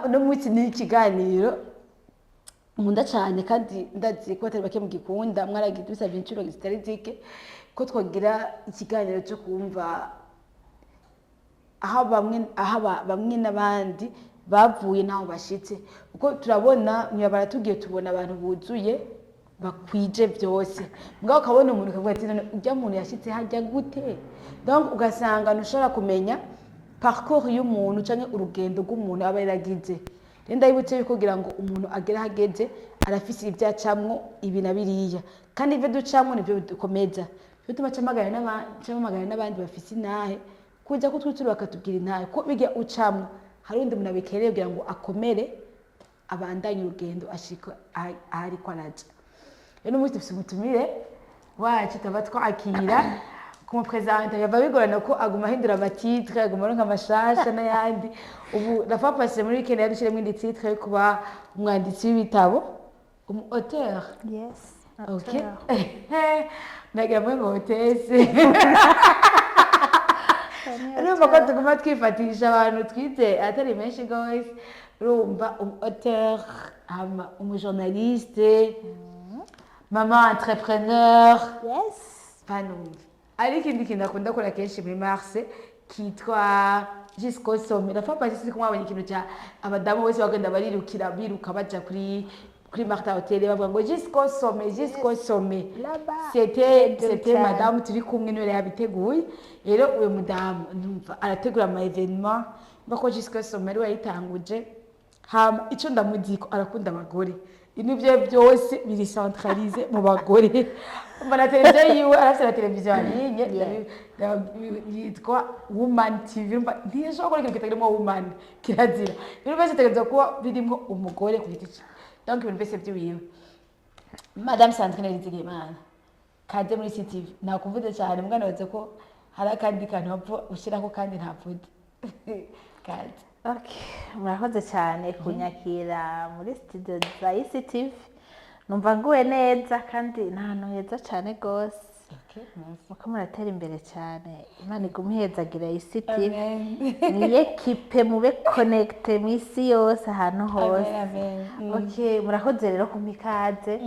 Uno munsi ni ikiganiro nkunda cyane, kandi ndazi ko batari bake mugikunda. Mwaragiye dusabye inshuro zitari zike ko twagira ikiganiro cyo kumva aho bamwe aho bamwe n'abandi bavuye n'aho bashitse, kuko turabona mwibabara tugiye tubona abantu buzuye, bakwije byose, mugabo ukabona umuntu ukavuga ati: "None urya muntu yashitse hajya gute?" Donc ugasanga ntushobora kumenya parcours y'umuntu canke urugendo rw'umuntu aba yaragize. Rero ndabibutse yuko kugira ngo umuntu agere aho ageze, arafise ibyo acamwo, ibi na biriya, kandi ibyo ducamwo nibyo bidukomeza. Nico gituma camagana n'abandi bafise intahe kuja kutwitura bakatubwira intahe, ko bijya ucamwo hari undi muntu abikereye kugira ngo akomere, abandanye urugendo, ashika aho ariko araja. Rero uno munsi dufise umutumire wacu tuba twakira. Kumupresenta biba bigorana ko aguma ahindura ama titres, aguma aronka amashasha n'ayandi. Ubu la fois passée, muri weekend, yadushiremo indi titre yo kuba umwanditsi w'ibitabo, umu auteur. Yes. Ok. Auteur. Nagira mwe ngo hôtesse. Urumva ko tuguma twifatisha abantu twize atari menshi gose. Urumva, umu auteur, hama umu journaliste, mama entrepreneur. Yes. Panumva ari ikindi kintu akunda gukora kenshi muri mars kitwa Jusqu'au sommet. La fois passée sinzi ko mwabonye ikintu cya abadamu bose bagenda barirukira, biruka baja kuri Martha Hotel, bavuga ngo "Jusqu'au sommet, jusqu'au sommet". Là-bas. C'était Cyane. madame turi kumwe niwe yabiteguye. Rero uyu mudamu numva arategura ama événements mbako Jusqu'au sommet ariwe yayitanguje. Hama ico ndamuziko, arakunda abagore. Ibintu bye byose biri centralisé mu bagore. Umva, na televiziyo yiwe, arafite na televiziyo en ligne yitwa Woman TV. Urumva, ntiyashobora gukora ikintu kitarimo woman, kirazira. Ibintu byose bitegerezwa kuba birimo umugore ku giti cye, donc ibintu byose by'iwiwe. Madame Sandrine Nizigimana, kaze muri CTV. Nakuvuze cyane mwana, waze ko hari akandi kantu wapfa ushyiraho kandi ntavuze. Kaze. Okay, murakoze cyane kunyakira muri studio za ECTV. Numva nguwe neza kandi ni ahantu heza cyane rwose. Okay, merci. Muko muratera imbere cyane. Imana igume ihezagira ECTV. Amen. Ni équipe mube connecté mu isi yose, ahantu hose. Amen, amen. Okay, murakoze rero kumpa ikaze.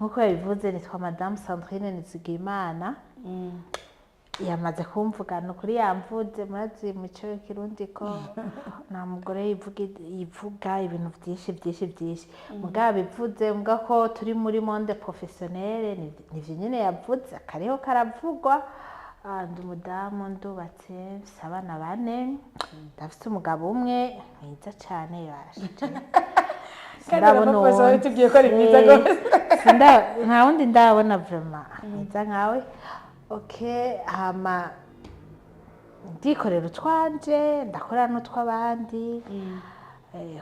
Nk'uko yabivuze, nitwa Madame Sandrine Nizigimana. Yamaze kumvuga, ni ukuri yamvuze. Murazi mico y'ikirundi ko nta mugore yivuga ibintu byinshi byinshi byinshi. Mugabo bivuze mbwa ko turi muri monde professionnel, nivyo nyene yavuze akariho karavugwa. Ah, ndi umudamu, ndubatse, mfise abana bane, ndafise umugabo umwe mwiza cane bashe. Kandi urabona wawe tubwiye ko ari mwiza rwose. Nta wundi ndabona vraiment mwiza nkawe. Okay, hama ndikorera utwanje, ndakora n'utw'abandi.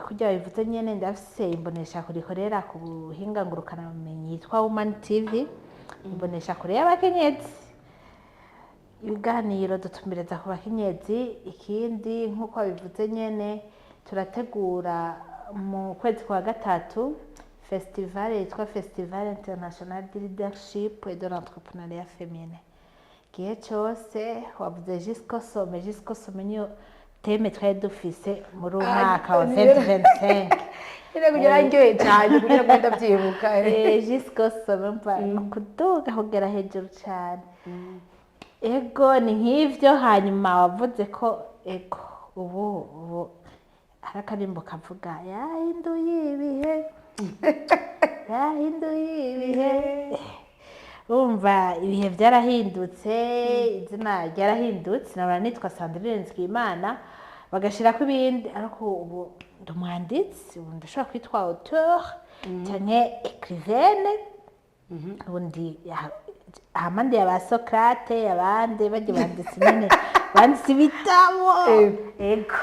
Kurya bivuze nyene, ndafise imboneshakure ikorera ku buhinga ngurukanabumenyi yitwa Woman TV, imboneshakure y'abakenyezi. Ibiganiro dutumbereza ku bakenyezi. Ikindi, nk'uko babivuze nyene, turategura mu kwezi kwa gatatu festival yitwa Festival International de Leadership et de l'Entrepreneuriat Féminin. Igihe cyose wavuze jusqu'au sommet, jusqu'au sommet niyo thème twari dufise muri uwo mwaka wa 2025. Nyine kugira ndyohe cyane, kugira ngo ndabyibuka. Jusqu'au sommet, mva ni ukuduga kugera hejuru cyane. Ego, ni nk'ivyo. Hanyuma wavuze ko, ego, ubu hari akarimbo kavuga "Yahinduye ibihe, yahinduye ibihe". Urumva, ibihe byarahindutse, izina ryarahindutse. Nahora nitwa Sandrine Nzigimana, bagashirako ibindi, ariko ubu ndi umwanditsi. Ubu ndashobora kwitwa auteur canke écrivaine. Ubundi ahandi ya ba Socrate, abandi bajya banditse nyene, banditse ibitabo. Ego.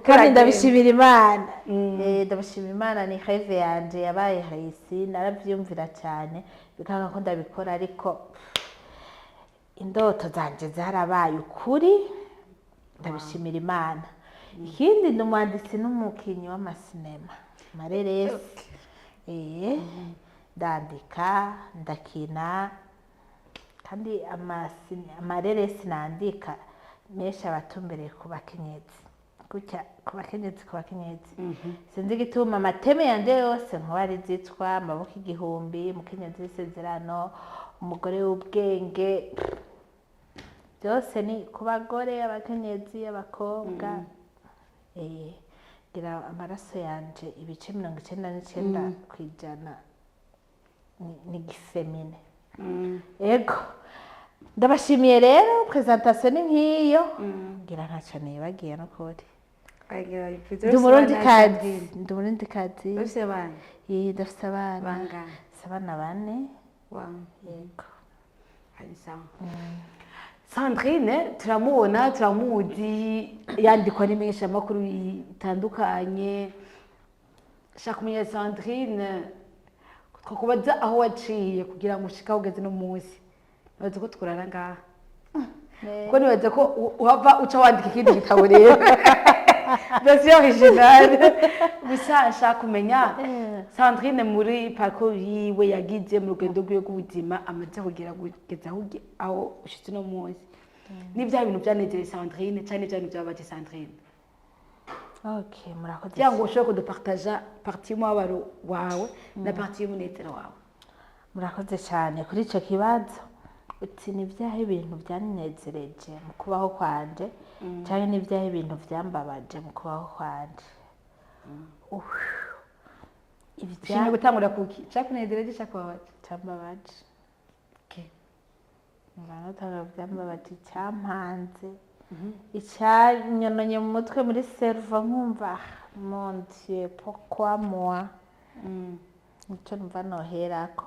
Kandi ndabishimira Imana. Ndabishimira Imana, ni rêve yanje yabaye réussie. Naravyumvira cyane bikanga ko ndabikora, ariko indoto zanje zarabaye ukuri, ndabishimira Imana. Ikindi, ndi umwanditsi n'umukinyi w'amasinema, amareresi. Ndandika, ndakina, kandi amareresi nandika menshi aba atumbereye ku bakenyezi. Gutya ku bakenyezi, ku bakenyezi. Sinzi igituma ama thèmes yanje yose nkuba ari zitwa amaboko igihumbi, umukenyezi w'isezerano, umugore w'ubwenge, byose ni ku bagore, abakenyezi, abakobwa. Ngira amaraso yanje ibice 99% ni gi féminin. Ego, ndabashimiye rero. Présentation ni nk'iyo, ngira ntaco nibagiye n'ukuri. Ndi Umurundikazi, ndi Umurundikazi. Ufise abana? Eh, ndafise abana. Bangahe? Ndafise abana bane. Wow. Yego. Ari sawa. Sandrine turamubona, turamuzi, yandikwa n'imenyeshamakuru bitandukanye. Shaka kumenya, Sandrine, twakubaza aho waciye kugira ngo ushike aho ugeze no munsi. Nibaza ko tukurara ngaha, kuko nibaza ko uhava uca wandika ikindi gitabo rero, version originale. Gusa nshaka kumenya, Sandrine muri parcours yiwe yagize mu rugendo rwiwe rw'ubuzima, amaze kugera kugeza aho ushitse uno munsi, ni bya bintu byanezereye Sandrine cyangwa ni bya bintu byababaje Sandrine? Okay, murakoze. Kugira ngo ushobore kudupartaja partie y'umubabaro wawe na partie y'umunezero wawe. Murakoze cyane kuri icyo kibazo. Uti ni ibyaha ibintu byanezereje mu kubaho kwanje cyangwa ni ibyaha ibintu byambabaje mu kubaho kwanje? Uff. Ushimye gutangura kuki cyakunezereje, cyakubabaje? Cyambabaje. Okay. Notanga byambabaje, icyampanze, icyanyononye mu mutwe, muri cerveau, nkumva: "Ah, mon Dieu, pourquoi moi?" Nico numva noherako.